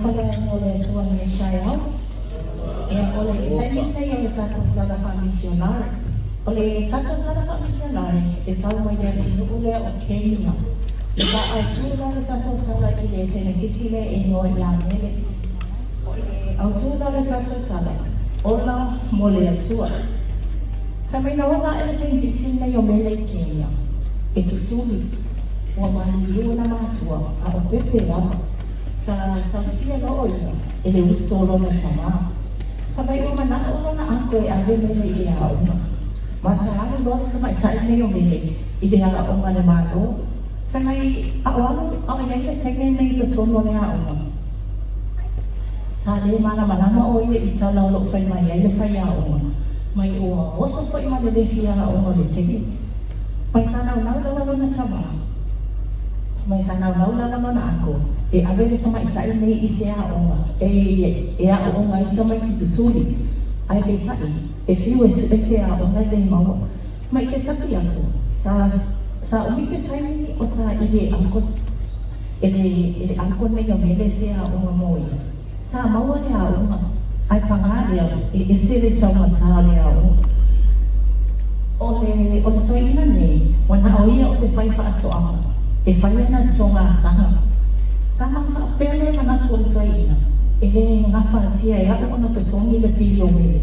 Le alofa o le Atua i lenei taeao. Ia, o le taimi lenei o le tatou tala faamisionare. O le tatou tala faamisionare e sau mai le atunuu lea o Kenya. Sa autu la le tatou tala i le teineitiiti lea e igoa ia Mele. O le autu la o le tatou tala, ola mo le Atua. Fai mai na ola aʻe le teineitiiti lenei o Mele i Kenya, e tutuli, ua maliliu ona matua a o pepe lava. Sa tausia loa o ia e le uso o lona tamā. Fai mai ua manaʻo lona ako e ave Mele i le aoga. Ma sa alu loa le tamaitai lenei o Mele i le aoga a le Malo. Fai mai a o alu a o i ai le teine lenei i totonu o le aoga, sa le malamalama o ia i tala o lo o fai mai ai le faiaoga, mai ua oso foi ma le le fia aoga o le teine. Mai sa naunau lava lona tamā, mai sa naunau lava lona uncle e ave le tamaitai lenei i se aoga e aooga ai tamaiti tutuli, ae peitai e fiu e sue se aoga e le maua. Mai se tasi aso, sa sa umi se taimi o saili e uncle e le uncle lenei o Mele se aoga mo ia. Sa maua le aoga, ae paga lea, e ese le taugata o le aoga. O le o le toeaina lenei, ua na o ia o se faifaatoaga e fai ana togasaga. Sa ma faapea le manatu o le toeaina, e le gafatia e au ona totogi le pili o Mele.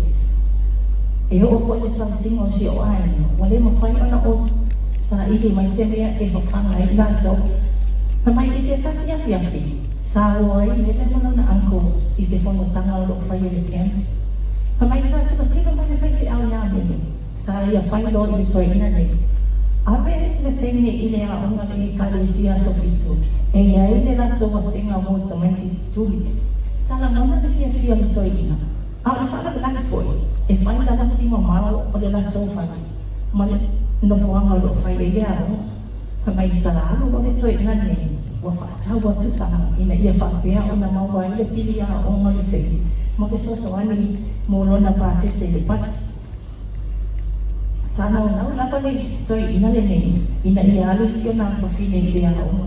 E oo foi i le tausiga o si ou aiga, ua le mafai ona ou saili mai se mea e fafaga ai i latou. Fai mai i se tasi afiafi, sa o ai Mele ma lona uncle i se fonotaga o lo o faia i le camp. Fai mai sa tilotilo mai le faifeau ia Mele, sa ia fai loa i le toeaina nei, ave le teine i le aoga a le Ekalesia Aso Fitu e i ai le latou vasega mo tamaiti tutuli. Sa lagona le fiafia o le toeaina, a o le faalavelave foi, e fai lava si mamao o le latou fale ma le nofoaga o lo o fai ai le aoga. Fai mai sa alu loa le toeaina lenei ua faatau atu saga ina ia faapea ona maua ai le pili aoga o le teine ma fesoasoani mo lona pasese i le pasi. Sa naunau lava le toeaina lenei ina ia alu si ona afafine i le aoga.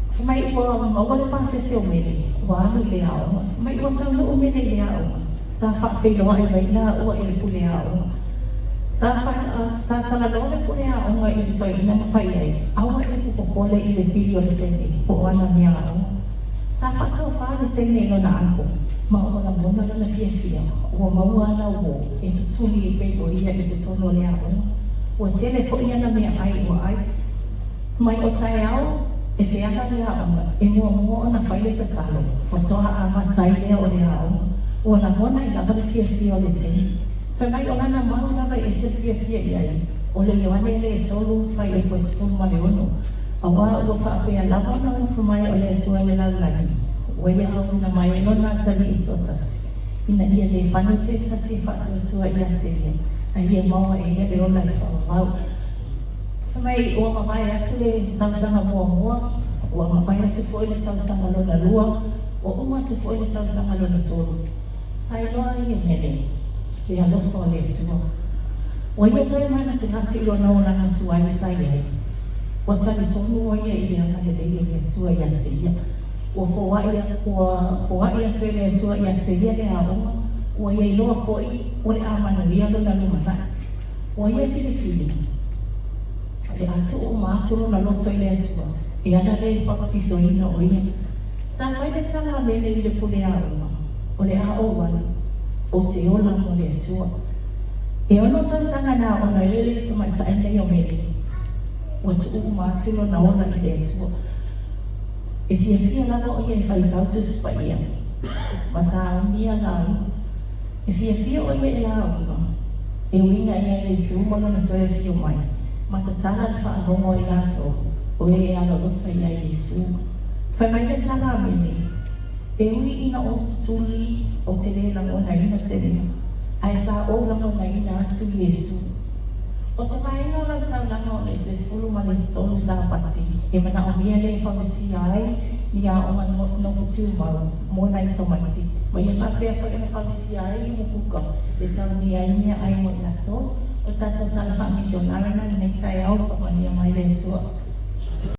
Fai mai ua maua le pasese o Mele ua alu i le aoga. Fai mai ua taunuu Mele i le aoga, sa faafeiloai mai laua i le pule aoga. Sa sa talanoa le pule aoga i le toeaina ma fai i ai, aua e te popole i le pili o le teine po o ana mea aoga. Sa faatofa le teine i lona uncle, ma ua lagona lona fiafia ua maua ana uō e tutuli e pei o ia i totonu o le aoga. Ua tele foi ana meaai ua ai. Mai o taeao e feala le aoga, e muamua ona fai le tatalo, faatoa amata ai lea o le aoga. Ua lagona ai lava le fiafia o le teine. Fai mai o lana mau lava e ese le fiafia i ai, o le Ioane lea e 3 fuaiupu e 16, auā ua faapea lava ona alofa mai o le Atua i le lalolagi, ua Ia auina mai ai Lona Atalii e toatasi, ina ia le fano se tasi e faatuatua ia te Ia, a ia maua e ia le ola e faavavau. Fai mai ua mavae atu le tausaga muamua, ua mavae atu foi le tausaga lona lua, ua uma atu foi le tausaga lona tolu. Sa iloa ai e Mele le alofa o le Atua. Ua ia toe manatunatu i lona olaga tuai sa i ai. Ua talitonu o ia i le agalelei o le Atua ia te ia. Ua foai ua foai atu e le Atua ia te ia le aoga, ua ia iloa foi o le a manuia lona lumanai. Ua ia filifili o le a tuu uma atu lona loto i le Atua e ala lea i le papatisoina o ia. Sa fai le tala a Mele i le pule aoga, o le a ou alu, ou te ola mo le Atua. E ono tausaga na aoga ai le tamaitai lenei o Mele, ua tuu uma atu lona ola i le Atua. E fiafia lava o ia e faitau Tusi Paia ma saunia lauga. E fiafia o ia i lauga e uiga ia Iesu ma Lona toe afio mai, ma tatala le faalogo a i latou o e alolofa ia Iesu. Fai mai le tala a Mele, E ui ina ou tutuli ou te le lagonaina se mea, ae sa ou lagonaina atu Iesu. O se vaega o lau taulaga o le 13 Sapati e manaomia le fausia ai ni aoga nofo tumau mo nai tamaiti ma ia faapea foi ona fausia ai umukuka e saunia ai meaai mo i latou. O le tatou tala faamisionare lena i lenei taeao, faamanuia mai le Atua.